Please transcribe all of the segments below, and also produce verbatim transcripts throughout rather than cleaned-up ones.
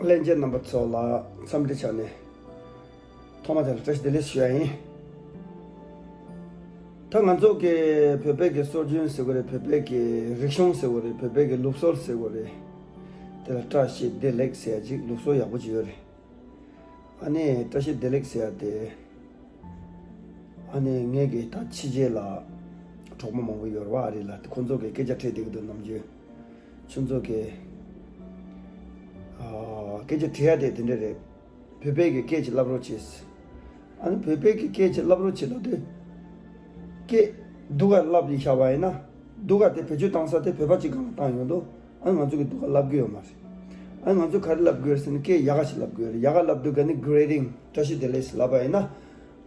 ལྷན་རྒྱས་རྣམ་པ་ཚོ་ལ་འཚམས་འདྲི་ཆ་ནས་ཐོག་མ་དེ་ལ་བཀྲ་ཤིས་བདེ་ལེགས་ཞུ་ཡ་ཡིན། ད་ང་ཚོ་གི་བོད་པའི་གི་སྲོལ་རྒྱུན་ཟེར་དགོས་རེད། བོད་པའི་གི་རིག་གཞུང་ཟེར་དགོས་རེད། བོད་པའི་གི་ལུགས་སྲོལ་ཟེར་དགོས་རེད། དེ་ལ་བཀྲ་ཤིས་བདེ་ལེགས་ཟེར་ཡ་ཅིག་ལུགས་སྲོལ་ཡག་པོ་ཅིག་ཡོད་རེད། ཨ་ནི་བཀྲ་ཤིས་བདེ་ལེགས་ཟེར་ཡ་དེ། ཨ་ནི་ངས་གི་ད་ཕྱི་རྒྱལ་ལ་གྲོགས་པོ་མང་པོ་ཡོད་རེད་བ། ཨ་རི་ལ། ཁོང་ཚོ་གི་སྐད་ཆ་དྲིས་བསྡད་ཀྱི་འདུག་ནམ་རྒྱུན་ཁྱོད་ཚོ་གི་ཨ་སྐད་ཆ་དྲི་ཡ་དེ་དེ་འདྲ་རེད། བོད་པའི་གི་སྐད་ཅིག་བསླབ་རོགས་བྱེད། ཨ་ནི་བོད་པའི་གི་སྐད་ཅིག་བསླབ་རོགས་བྱེད་ད་དུས། སྐད་སྡུག་ག་བསླབ་ཡིན་ཤག་པ་ཡིན་ན། སྡུག་ག་དེ་བེད་སྤྱོད་བཏང་ས་དེ་བོད་པ་གཅིག་སྒང་ལ་བཏང་ཡོང་དུས། ཨ་ནི་ང་ཚོ་གི་སྡུག་ག་བསླབ་གི་ཡོད་མ་རེད། ཨ་ནི་ང་ཚོ་ག་རེ་བསླབ་དགོས་རེད་ཟེར་ན། སྐད་ཡག་ག་ཞིག་བསླབ་དགོས་རེད། ཡག་ག་བསླབ་དུས་ག་ནི་greeting བཀྲ་ཤིས་བདེ་ལེགས་ཞེས་བསླབ་པ་ཡིན་ན།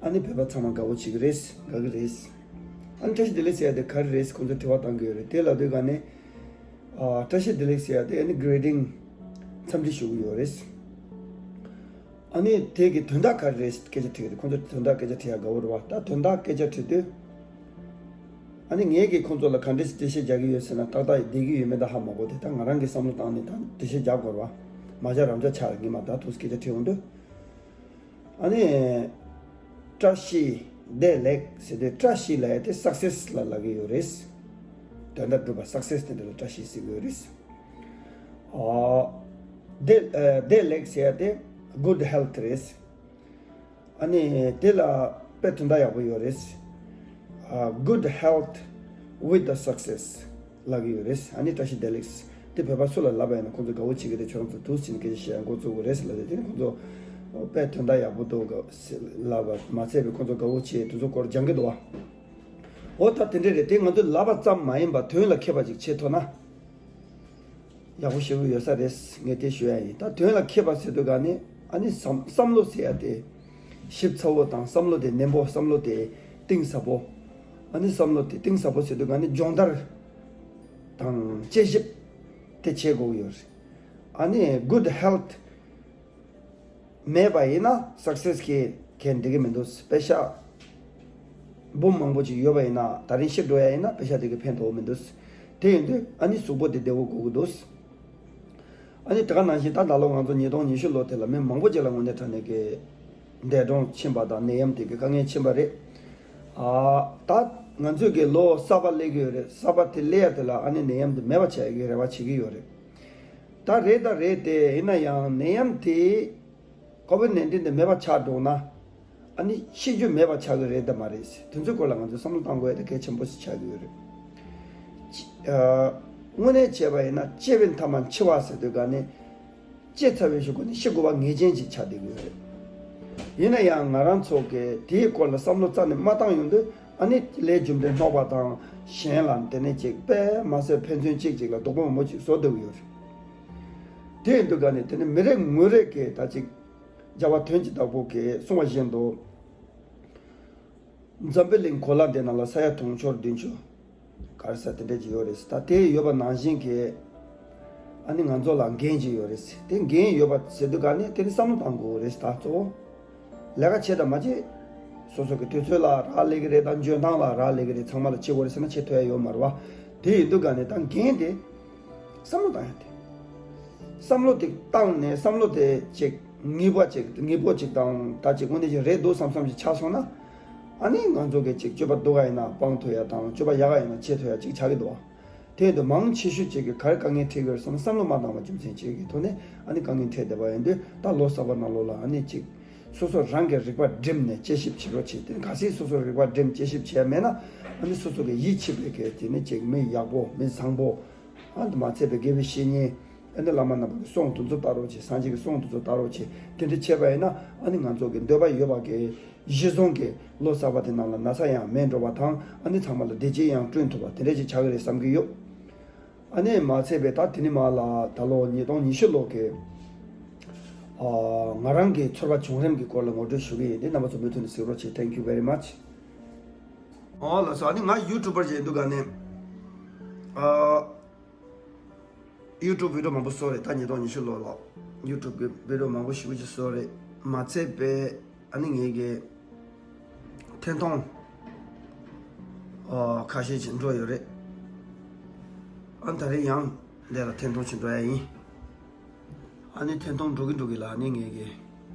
ཨ་ནི་བོད་པ་ཚང་མ་དགའ་བོ་བྱེད་ཀྱི་རེད། དགའ་གི་རེད། ཨ་ནི་བཀྲ་ཤིས་བདེ་ལེགས་ཟེར་ཡ་དེ་ག་རེ་རེད་ཁོང་ཚོས་དྲི་བ་བཏང་གི་ཡོད་རེད། དེ་ལབ་དུས་ག་ནི། ཨ་བཀྲ་ཤིས་བདེ་ལེགས་ཟེར་ཡ་དེ་ཨ་ནི་greeting འཚམས་འདྲི་ཞུ་གི་ཡོད་རེད། ཨ་ནི་དེ་གི་དོན་དག་ག་རེ་རེད་སྐད་ཆ་དྲིས་ཀྱི་རེད། ཁོང་ཚོ་དོན་དག་སྐད་ཆ་དྲི་ཡ་དགའ་བོ་རེད་བ། ད་དོན་དག་སྐད་ཆ་དྲིས་དུས། ཨ་ནི་ངས་ཀྱིས་ཁོང་ཚོ་ལ་ག་འདྲས་འགྲེལ་བཤད་རྒྱག་གི་ཡོད་ཟེར་ན། ཏག་ཏག་བསྡད་ཀྱི་ཡོད་མེད་ད་ཧ་མ་གོ། དེ་ད་ང་རང་གི་བསམ་བློ་བཏང་ནས་ད་འགྲེལ་བཤད་རྒྱག་དགོས་རེད་བ། མ་རྒྱག་རང་རྒྱག་ཆགས་རེད། ངས་མ་ད་ཐུགས་སྐད་ཆ་དྲིས་འོང་དུས། ཨ་ནི། བཀྲ་ཤིས་བདེ་ལེགས་ཟེར་དུས་བཀྲ་ཤིས་ལབ་ཡ་དེ་success ལ་ལབ་ཀྱི་ཡོད་རེད། དོན་དག་སྒྲུབ་པ་success དེ་འདྲ་ལ་བཀྲ་ཤིས་ཟེར་གྱི་ཡོད་རེད། ཨ། བདེ་ཨ་བདེ་ལེགས་ཟེར་ཡ་དེ་good health རེད། ཨ་ནི་དེ་ལ་དཔེ་དོན་དག་ཡག་པོ་ཡོད་རེད། ཨ། Good health with the success ལབ་ཀྱི་ཡོད་རེད། ཨ་ནི་བཀྲ་ཤིས་བདེ་ལེགས་དེ་བོད་པ་སུ་ལ་ལབ་པ་ཡིན་ན་ཁོང་ཚོ་དགའ་བོ་བྱེད་ཀྱི་རེད། ཁྱོད་རང་ཚོ་འདུག་ཟིན་སྐད་ཆ་བཤད་འགོ་བཙུགས་དགོས་རེད་ཟེར་ལབ་དུས། དེ་ནི་ཁོང་ཚོ་དཔེ་དོན་དག་ཡག་པོ་འདུག་ལབ་པ་མ་ཚད་པའི་ཁོང་ཚོ་དགའ་བོ་བྱེད་དེ་ཚོ་སྐོར་སྦྱང་གི་འདུག་བ། འོ་ད་དེ་འདྲས་རེད། དེ་ང་ཚོས་ལབ་པ་ཙམ་མ་ཡིན་པར་དོན་ལ་མཁས་པ་ཅིག་བྱེད་ཐུབ་ན། ཡག་པོ་ཞེ་པོ་ཡོད་ས་རེད། ངས་དེ་ཞུ་ཡ་ཡིན། ད་དོན་ལ་མཁས་པ་ཟེར་དུས་ག་ནི་ཨ་ནི་བསམ་བསམ་བློ་ཟེར་ཡ་དེ་ཞིབ་ཚགས་པོ་དང་། བསམ་བློ་དེ་ནན་པོ། བསམ་བློ་དེ་གཏིང་ཟབ་པོ། ཨ་ནི་བསམ་བློ་དེ་གཏིང་ཟབ་པོ་ཟེར་དུས་ག་ནི་སྦྱོང་བརྡར་དང་དཔྱད་ཞིབ་དེ་བྱེད་དགོས་ཀྱི་ཡོད་རེད། ཨ་ནི་good health མེད་པ་ཡིན་ན་success གི་གལ་འགྲིག་གི་མི་འདུག་པེ་ཤག་འབུམ་མང་པོ་ཅིག་ཡོད་པ་ཡིན་ན། ད་རིང་ཤི་འགྲོ་ཡ་ཡིན་ན་པེ་ཤག་དེ་གི་ཕན་ཐོགས་མི་འདུག་དེ་ཡིན་དུས་ཨ་ནི་གཟུགས་པོ་དེ་བདེ་བོ་དགོས་ཀྱི་འདུག་ཨ་ནི་དེ་ག་ནང་བཞིན་ད་ད་ལོ་ང་ཚོ་ཉིས་སྟོང་ཉི་ཤུ་ལོ་དེ་ལ་མི་མང་པོ་ཅིག་ལ་དངོས་གནས་དྲང་གནས་ཀྱི་འདས་གྲོངས་ཕྱིན་པ་དང་ནད་ཡམས་དེ་གི་དཀའ་ངལ་ཕྱིན་པ་རེད། ཨ། ད་ང་ཚོས་ཀྱི་ལོ་གསར་པ་སླེབས་ཀྱི་ཡོད་རེད། གསར་པ་དེ་སླེབས་ཡ་དེ་ལ་ཨ་ནི་ནད་ཡམས་དེ་མེད་པ་བྱ་ཡ་གི་རེ་བ་བྱེད་ཀྱི་ཡོད་རེད། ད་རེད་ད་རེད་དེ། ཡིན་ན་ཡང་ནད་ཡམས་དེ་ཀོ་བིད་ནའིན་ཊིན་དེ་མེད་པ་ཆགས་འགྲོ་ན། ཨ་ནི་ཤི་རྒྱུ་མེད་པ་ཆགས་ཀྱི་རེད་དམ་མ་རེད། དེ་ཚོའི་སྐོར་ལ་ང་ཚོས་བསམ་བློ་གཏང་དགོས་ཡ་དེ་གལ་ཆེན་པོ་ཞིག་ཆགས་ཀྱི་ཡོད་རེད། ཅི། ཨ། དངོས་གནས་བྱས་པ་ཡིན་ན་སྐྱེ་བའི་མཐའ་མ་འཆི་བ་ཟེར་དུས་ག་ནི། སྐྱེས་ཚར་བའི་གཞུག་གུ་ནི་ཤི་དགོས་པ་ངེས་ཅན་ཅིག་ཆགས་བསྡད་ཀྱི་ཡོད་རེད། ཡིན་ན་ཡང་ང་རང་ཚོ་གིས་དེའི་སྐོར་ལ་བསམ་བློ་རྩ་ནས་མ་བཏང་ཡོང་དུས། ཨ་ནི་ལས་རྒྱུ་འབྲས་སྣོག་པ་དང་། གཞན་ལ་དེ་ནས་ཅིག་དཔེ་མ་སྲིད་ཕན་ཚུན་གཅིག་གཅིག་ལ་སྡུག་པོ་མང་པོ་ཅིག་བཟོ་བསྡད་ཀྱི་ཡོད་རེད། དེ་ཡིན་དུས་ག་ནས་དེ་ནི་མི་རེ་ངོ་རེ་གིས་ད་ཅིག་རྒྱལ་བ་དོན་གྱི་བདག་པོ་གིས་གསུངས་པ་བཞིན་དུ། འཛམ་བུ་གླིང་གོ་ལ་འདི་ནང་ལ་ས་ཡ་དུང་ཕྱུར་བདུན་ཅུ་ག་རེ་ཟེར་དེ་འདྲ་ཅིག་ཡོད་རེད། ད་དེ་ཡོད་པ་ནང་བཞིན་གྱི་ཨ་ནི་ང་ཚོ་ལ་འགན་ཅིག་ཡོད་རེད། དེ་འགན་ཡོད་པ་ཟེར་དུས་ག་ནས་དེ་ནི་བསམ་བློ་གཏང་དགོས་རེད། ད་གཙོ་བོ་ལས་ཀ་བྱེད་དང་མ་བྱེད། སོ་སོ་གི་དུས་ཚོད་ལ་རག་ལས་ཀྱི་རེད། ད་འཇོན་ཐང་ལ་རག་ལས་ཀྱི་རེད། ཚང་མ་ལ་བྱེད་དགོས་རེད་ཟེར་ན་བྱེད་ཐུབ་ཡ་ཡོད་མ་རེད་བ། དེ་ཡིན་དུས་ག་ནས་ད་འགན་དེ་བསམ་བློ་གཏང་ཡ་དེ། བསམ་བློ་དེ་བཏང་ནས་བསམ་བློ་དེ་ཅིག་ངེས་པ་ཅིག་ངེས་པོ་ཅིག་དང་། ད་ཅིག་དངོས་གནས་ཅིག་རེད་འདུག་བསམ་བསམ་ཅིག་ཆགས་སོང་ན། ཨ་ནི་ང་ཚོ་གི་ཅིག་སྤྱོད་པ་སྡུག་ག་ཡིན་ན་སྤང་ཐུབ་ཡ་དང་། སྤྱོད་པ་ཡག་ག་ཡིན་ན་བྱེད་ཐུབ་ཡ་ཅིག་ཆགས་ཀྱི་འདུག་བ། དེ་ཡིན་དུས་མང་ཆེ་ཤོས་ཅིག་གིས་ག་རེ་དཀའ་ངལ་འཕྲད་ཀྱི་ཡོད་རེད་ཟེར་ན། བསམ་བློ་མ་བཏང་བ་རྒྱུ་མཚན་ཅིག་གི་ཐོག་ནས་ཨ་ནི་དཀའ་ངལ་འཕྲད་བསྡད་པ་ཡིན་དུས། ད་ལོ་གསར་པ་ནང་ལོགས་ལ་ཨ་ནི་ཅིག་སོ་སོ་རང་གི་རིག་པ་བསྒྲིམས་ནས་དཔྱད་ཞིབ་བྱེད་རོགས་བྱེད། དེ་ནི་གལ་སྲིད་སོ་སོ་རིག་པ་བསྒྲིམས་དཔྱད་ཞིབ་བྱས་མེད་ན། ཨ་ནི་སོ་སོ་གི་ཡིད་ཆེས་པའི་གི་དེ་ནི་ཅིག་མི་ཡག་པོ། མི་བཟང་པོ། ཨ་ནི་མ་ཚད་པའི་དགེ་བའི་བཤེས་གཉེན། ཨ་ནི་བླ་མ་རྣམ་པ་གི་གསུང་དེ་ཚོ་ལྟ་རོགས་བྱེད། སངས་རྒྱས་ཀྱི་གསུང་དེ་ཚོ་ལྟ་རོགས་བྱེད། དེ་འདྲ་བྱས་པ་ཡིན་ན་ཨ་ནི་ང་ཚོ་གི་འདོད་པ་ཡོད་པ་གི་གཞི་བཟུང་གི་ལོ་གསར་པ་དེ་ནང་ལ་ན་ཚ་ཡང་མེད་འགྲོ་བ་དང་། ཨ་ནི་ཚང་མ་ལ་བདེ་སྐྱིད་ཡང་བསྐྲུན་ཐུབ་པ་དེ་འདྲ་ཞིག་ཆགས་ཀྱི་རེད་བསམ་གྱི་ཡོད། ཨ་ནི་མ་ཚད་པའི་ད་དེ་ནི་མ་ལ་ད་ལོ་ཉིས་སྟོང་ཉི་ཤུ་ལོ་གི་ཨ་ང་རང་གི་ཚོར་བ་བྱུང་རིམ་གྱི་སྐོར་ལ་ངོ་སྤྲོད་ཞུ་གི་ཡིན། དེ་རྣམ་པ་ཚོ་མུ་མཐུད་ནས་གཟིགས་རོགས་བྱེད། Thank you very much། ཨོ་ལགས་སོ། ཨ་ནི་ང་ཡུ་ཊུབ་པར་ཅིག་ཡིན་དུས་ག་ནས་ཨ་ཡུ་ཊུབ་བི་ཌི་ཡོ་མང་པོ་བཟོས་རེད། ད་ཉིས་སྟོང་ཉི་ཤུ་ལོ་ལ་ཡུ་ཊུབ་གི་བི་ཌི་ཡོ་མང་པོ་ཞེ་པོ་ཅིག་བཟོས་རེད། མ་ཚད་པའི་ཨ་ནི་ངེད་ཀྱི་ཐད་གཏོང་ཨ་ཁ་ཤས་ཅིག་འགྲོ་ཡོད་རེད། ཨ་ད་རེས་ཡང་འདི་ལ་ཐད་གཏོང་ཅིག་འགྲོ་ཡ་ཡིན། ཨ་ནི་འཐེན་གཏོང་འགྲོ་གི་འགྲོ་གི་ལ། ཨ་ནི་ངས་ཀྱི་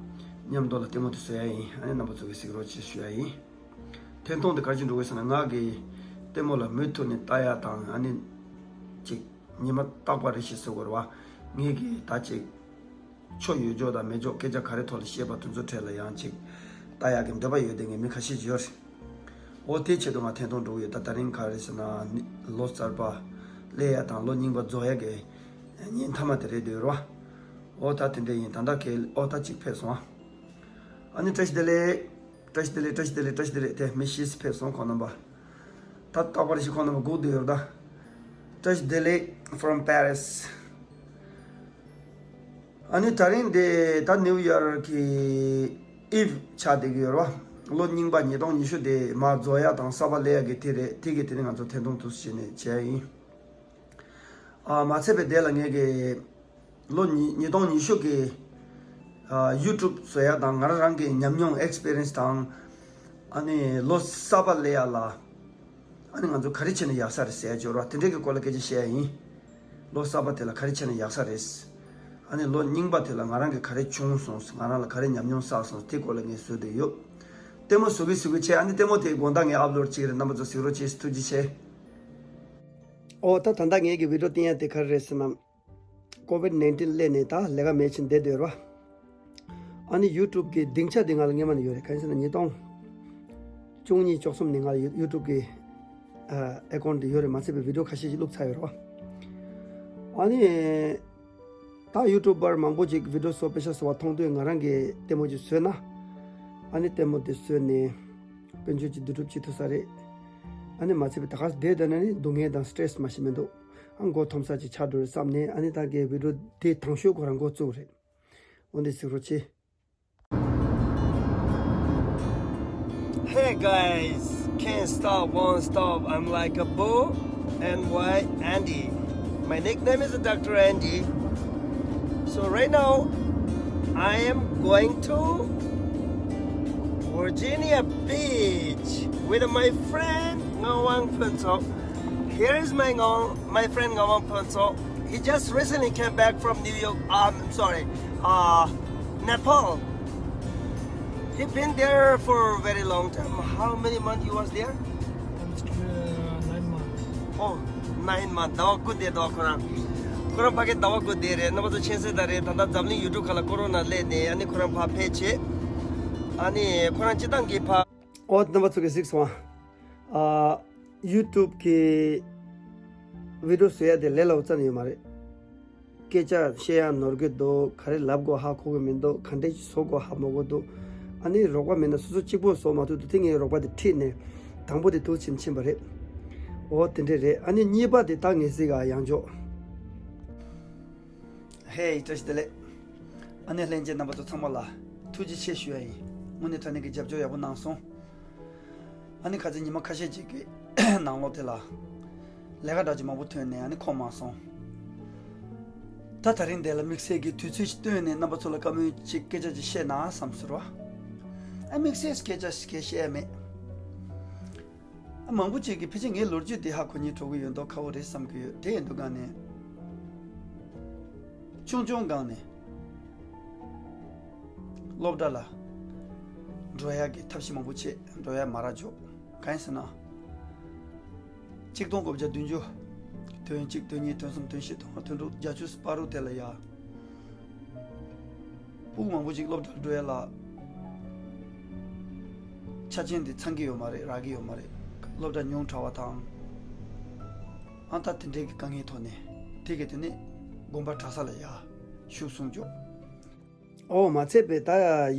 མཉམ་དུ་ལ་ལྟད་མོ་དེ་བཟོ་ཡ་ཡིན། ཨ་ནི་རྣམ་པ་ཚོ་གི་གཟིགས་རོགས་བྱེད་ཞུ་ཡ་ཡིན། འཐེན་གཏོང་དེ་ག་རེ་བྱེད་འགྲོ་གི་ཟེར་ན། ང་གི་ལྟད་མོ་ལ་མུ་མཐུད་ནས་ལྟ་ཡ་དང་། ཨ་ནི་ཅིག་ཉི་མ་རྟག་པ་རེ་བཞིན་བཟོ་དགོས་རེད་བ། ངས་ཀྱི་ད་ཅིག་ཆོ་ཡོད་ཅོག་དང་མེད་ཅོག་སྐད་ཆ་ག་རེ་ཐོག་ལ་བཤད་པ་དེ་ཚོ་གྲས་ལ་ཡང་ཅིག་ལྟ་ཡག་གི་འདོད་པ་ཡོད་དེ་ངས་མི་ཁ་ཤས་ཅིག་ཡོད་རེད། འོ་དེའི་ཆེད་དུ་ང་འཐེན་གཏོང་འགྲོ་གི་ཡོད། ད་དེ་རིང་ག་རེ་ཟེར་ན་ནི་ལོ་གསར་པ་སླེབས་ཡ་དང་ལོ་རྙིང་པ་རྫོགས་ཡ་གི་ཉིན་མཐའ་མ་དེ་རེད་འདོད་རེད་བ། འོ་ད་དེ་འདྲ་ཡིན། ད་ལྟ་ཁེལ། འོ་ད་ཅིག་ཕེབས་སོང་ཨ། ཨ་ནི་བཀྲ་ཤིས་བདེ་ལེགས། བཀྲ་ཤིས་བདེ་ལེགས། བཀྲ་ཤིས་བདེ་ལེགས། བཀྲ་ཤིས་བདེ་ལེགས། དེ་མི་ཤེས་ཕེབས་སོང་ཁོང་རྣམ་པ། ད་རྟག་པར་ཞིག་ཁོང་རྣམ་པ་སྒུག་བསྡད་ཡོད་རེད་ད། བཀྲ་ཤིས་བདེ་ལེགས་from Paris། ཨ་ནི་དེ་རིང་འདི་ད་ནིའུ་ཡར་གྱི་ཨིབ་ཆགས་བསྡད་ཀྱི་ཡོད་རེད་བ། ལོ་རྙིང་པ་ཉིས་སྟོང་ཉི་ཤུ་དེ་མར་རྫོགས་ཡ་དང་གསར་པ་སླེབས་ཡ་གི་དེ་རེད། དེ་གི་དེ་ནི་ང་ཚོ་འཐེན་གཏོང་དུ་བྱས་ནས་བྱས་ཡ་ཡིན། ཨ་མ་ཚད་པའི་དེ་ལ་ངས་ཀྱི་ལོ་ཉི་ཉིས་སྟོང་ཉི་ཤུ་གི་ཨ་ཡུ་ཊུབ་བཟོ་ཡ་དང་། ང་རང་རང་གི་ཉམས་མྱོང་ཨེག་སི་པི་རི་ཡན་སི་དང་། ཨ་ནི་ལོ་གསར་པ་སླེབས་ཡ་ལ་ཨ་ནི་ང་ཚོ་ག་རེ་བྱས་ན་ཡག་ས་རེད་ཟེར་ཡ་ཅིག་ཡོད་རེད་བ། དེ་འདྲའི་གི་སྐོར་ལ་སྐད་ཆ་བཤད་ཡ་ཡིན། ལོ་གསར་པ་དེ་ལ་ག་རེ་བྱས་ན་ཡག་ས་རེད། ཨ་ནི་ལོ་རྙིང་པ་དེ་ལ་ང་རང་གི་ག་རེ་བྱུང་སོང་། ང་རང་ལ་ག་རེ་ཉམས་མྱོང་བསགས་སོང་། དེ་སྐོར་ལ་ངས་བཟོས་བསྡད་ཡོད། ལྟད་མོ་བཟོ་གི་བཟོ་གི་བྱས། ཨ་ནི་ལྟད་མོ་དེ་དགོང་དག་ངས་ཨབ་ལོཌ་བྱེད་ཀྱི་རེད། རྣམ་པ་ཚོ་གཟིགས་རོགས་བྱེད། ཐུགས་རྗེ་ཆེ། ཨོ་ད་ད་ལྟ་ངས་ཀྱི་བི་ཌིའོ་བསྟན་ཡ་དེ་ག་རེ་རེད་ཟེར་ན། ཀོ་ཝིཌ་ནའིན་ཊིན་སླེབས་ནས་ད་ལས་ཀ་མེད་ཕྱིན་བསྡད་སྡོད་ར། ཨ་ནི་ཡུ་ཊུབ་ཀྱི་སྡིངས་ཆ་དེ་ང་ལ་སྔོན་མ་ནས་ཡོད་རེད། གང་ཡིན་ཟེར་ན་ཉིས་སྟོང་བཅུ་གཉིས་བཅུ་གསུམ་ནས་ང་ལ་ཡུ་ཡུ་ཊུབ་ཀྱི་ཨ་ཨེ་ཀའུན་ཊི་དེ་ཡོད་རེད། མ་ཚད་པའི་བི་ཌིའོ་ཁ་ཤས་ཤིག་བླུགས་ཚར་ཡོད་རེད་བ། ཨ་ནི་ད་ཡུ་ཊུབ་པར་མང་པོ་ཅིག་བི་ཌིའོ་བཟོ་པེ་ཤ་བཟོ་བ་མཐོང་དུས་ང་རང་གིས་ལྟད་མོ་ཅིག་བཟོས་ན། ཨ་ནི་ལྟད་མོ་དེ་བཟོས་ནས་དཔལ་འབྱོར་གྱི་བསྡུ་སྒྲུབ་བྱེད་ཐུབ་ས་རེད། ཨ་ནི་མ་ཚད་པའི་ད་ག་བསྡད་བསྡད་ན་ནི་སྡུག་བསྔལ་དང་སི་ཊེ་རེ་སི་མ་ཤི་མི་འདུག་ཨ་མགོ་འཐོམ་ས་ཅིག་ཆགས་འགྲོ་རེད་བསམ་ནས། ཨ་ནི་ད་གའི་བི་ཌིའོ་དེ་དང་ཤོས་ཁོ་རང་འགོ་བཙུགས་རེད། འོ་འདི་གཟིགས་རོགས་བྱེད། Hey guys, can't stop, won't stop. I'm like a bull, and why Andy? My nickname is Doctor Andy. So right now, I am going to Virginia Beach with my friend Ngawang Phuntsok. Here is my Ngawang, my friend Ngawang Phuntsok. He just recently came back from New York. Um, I'm sorry, uh, Nepal. He been there for a very long time. How many months you was there? Almost, uh, nine months. Oh, nine months. ཟླ་བ་དགུ་བསྡད་འདུག་ཁོ་རང་། ཁོ་རང་ཕ་གི་ཟླ་བ་དགུ་བསྡད་རེད། རྣམ་པ་ཚོ་མཁྱེན་གསལ་ལྟར་རེད། ད་ལྟ་འཛམ་གླིང་ཡུལ་གྲུ་ཁག་ལ་ཀོ་རོ་ན་སླེབས་ནས། ཨ་ནི་ཁོ་རང་ཕར་ཕེབས་བྱས། ཨ་ནི་ཁོ་རང་སྤྱིར་བཏང་གི་ཕར། ཨོ་རྣམ་པ་ཚོ་གིས་གཟིགས་སོང་ཨ། ཨ་ཡུ་ཊུབ་གི་བི་ཌིའོ་བཟོ་ཡ་དེ་ལས་སླ་པོ་རྩ་ནས་ཡོད་མ་རེད། སྐད་ཆ་བཤད་ཡ་ནོར་གི་འདུག་ག་རེ་ལབ་དགོས་ཧ་གོ་གི་མི་འདུག་ག་འདྲས་བཟོ་དགོས་ཧ་མ་གོ་འདུག་ཨ་ནི་རོགས་པ་མེད་ན་སོ་སོ་གཅིག་པོ་བཟོ་མ་ཐུབ་འདུག་དེ་ངས་རོགས་པ་དེ་ཁྲིད་ནས་དང་པོ་དེ་ཐུགས་ཕྱིན་ཕྱིན་པ་རེད། འོ་དེ་འདྲས་རེད། ཨ་ནི་གཉིས་པ་དེ་ད་ངས་གཟིགས་ཨ་ཡང་འཇོག་ཧེ་བཀྲ་ཤིས་བདེ་ལེགས། ཨ་ནི་ལྷན་རྒྱས་རྣམ་པ་ཚོ་ཚང་མ་ལ་ཐུགས་རྗེ་ཆེ་ཞུ་ཡ་ཡིན། དངོས་གནས་དྲང་གནས་ཀྱི་རྒྱབ་སྐྱོར་ཡག་པོ་གནང་སོང་། ཨ་ནི་ཁ་ཚིག་ཉི་མ་ཁ་ཤས་ཅིག་གི་ནང་ལོགས་དེ་ལ་ལས་ཀ་འདྲ་ཅིག་མང་པོ་ཐོན་ནས་ཨ་ནི་ཁོམ་མ་སོང་། ད་དེ་རིང་འདི་ལ་དམིགས་བསལ་གྱི་དུས་ཚོད་ཅིག་བཏོན་ནས་རྣམ་པ་ཚོ་ལ་བཀའ་མོལ་ཅིག་སྐད་ཆ་ཅིག་བཤད་ན་བསམ་ཟེར་བ། ཨ་དམིགས་བསལ་སྐད་ཆ་ཞིག་བཤད་ཡ་མེད། ཨ་མང་པོ་ཅིག་གིས་ཕལ་ཆེར་ངའི་ལོ་རྒྱུས་འདི་ཧ་གོ་སྙིང་བྲོ་གི་ཡོད་མདོག་ཁ་པོ་རེད་བསམ་གྱི་ཡོད། དེ་ཡིན་དུས་སྒང་ནས་ཆུང་ཆུང་སྒང་ནས་སློབ་གྲྭ་ལ་འགྲོ་ཡག་གི་ཐབས་ཤེས་མང་པོ་བྱས། འགྲོ་ཡག་མ་རག་འཇོག་གང་ཡིན་ཟེར་ན། གཅིག་སྟོང་དགུ་བརྒྱ་བདུན་ཅུ། དོན་གཅིག་དོན་གཉིས་དོན་གསུམ་དོན་བཞི་དོན་ལྔ་དོན་དྲུག་བརྒྱད་ཅུ་བར་དུ་དེ་ལ་ཡ། ཕྲུ་གུ་མང་པོ་ཅིག་སློབ་གྲྭར་འགྲོ་ཡ་ལ་ཆ་རྐྱེན་དེ་ཚང་གི་ཡོད་མ་རེད། རག་གི་ཡོད་མ་རེད། སློབ་གྲྭ་ཉུང་དྲགས་པ་དང་། ཨ་ད་དེ་འདྲའི་གི་དཀའ་ངལ་ཐོག་ནས་དེ་གི་དེ་ནས་དགོན་པ་གྲྭ་ས་ལ་ཡ་ཞུགས་སོང་འཇོག་ཨོ་མ་ཚད་པའི་ད་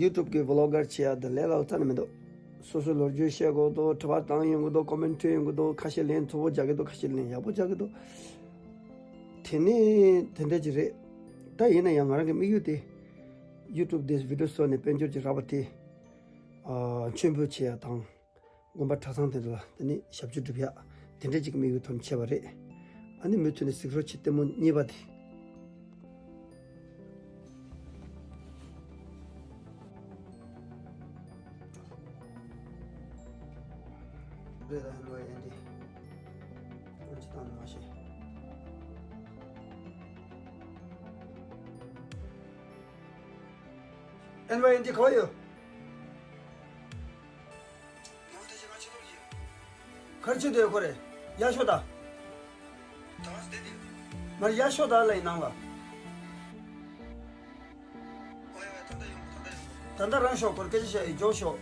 ཡུ་ཊུབ་གི་བི་ལོག་གར་བྱེད་ཡ་དེ་ལས་སླ་པོ་རྩ་ནས་མི་འདུག་སོ་སོའི་ལོ་རྒྱུས་བཤད་དགོས་འདུག་དྲི་བ་བཏང་ཡོང་གི་འདུག་ཀོ་མེན་ཊི་འབྲི་ཡོང་གི་འདུག་ཁ་ཤས་ལན་མཐུག་པོ་རྒྱག་གི་འདུག་ཁ་ཤས་ལན་ཡག་པོ་རྒྱག་གི་འདུག་དེ་ནས་དེ་འདྲ་ཅིག་རེད། ད་ཡིན་ན་ཡང་ང་རང་གི་དམིགས་ཡུལ་དེ་ཡུ་ཊུབ་དེ་བི་ཌིའོ་བཟོས་ནས་དཔལ་འབྱོར་ཅིག་རག་པ་དེ། ཨ་མཆོད་འབུལ་བྱེད་ཡ་དང་། དགོན་པ་གྲྭ་ཚང་དེ་འདྲ་ལ་དེ་ནས་ཞབས་ཕྱི་སྒྲུབ་ཡ། དེ་འདྲ་ཅིག་དམིགས་ཡུལ་ཐོག་ནས་བྱས་པ་རེད། ཨ་ནི་མུ་མཐུད་ནས་གཟིགས་རོགས་བྱེད། ལྟད་མོ་གཉིས་པ་དེ། རེད་ད་ཧན་ཝའི་ཨན་ཌི། ཨོན་ཅི་བཏང་ནི་མ་ཤེས། ཨེན་ཝའི་ཨེན་ཌི་ག་པར་ཡོད། གར་ཆེ་དུ་ཡོད་ཁོ་རེ། ཡར་ཤོག་ད། མར་ཡར་ཤོག་ད་ལ་ཡི་ནང་ལ། ད་ལྟ་རང་ཤོག་ཁོར་སྐད་ཆ་བཤད་ཡི་འཇོག་ཤོག་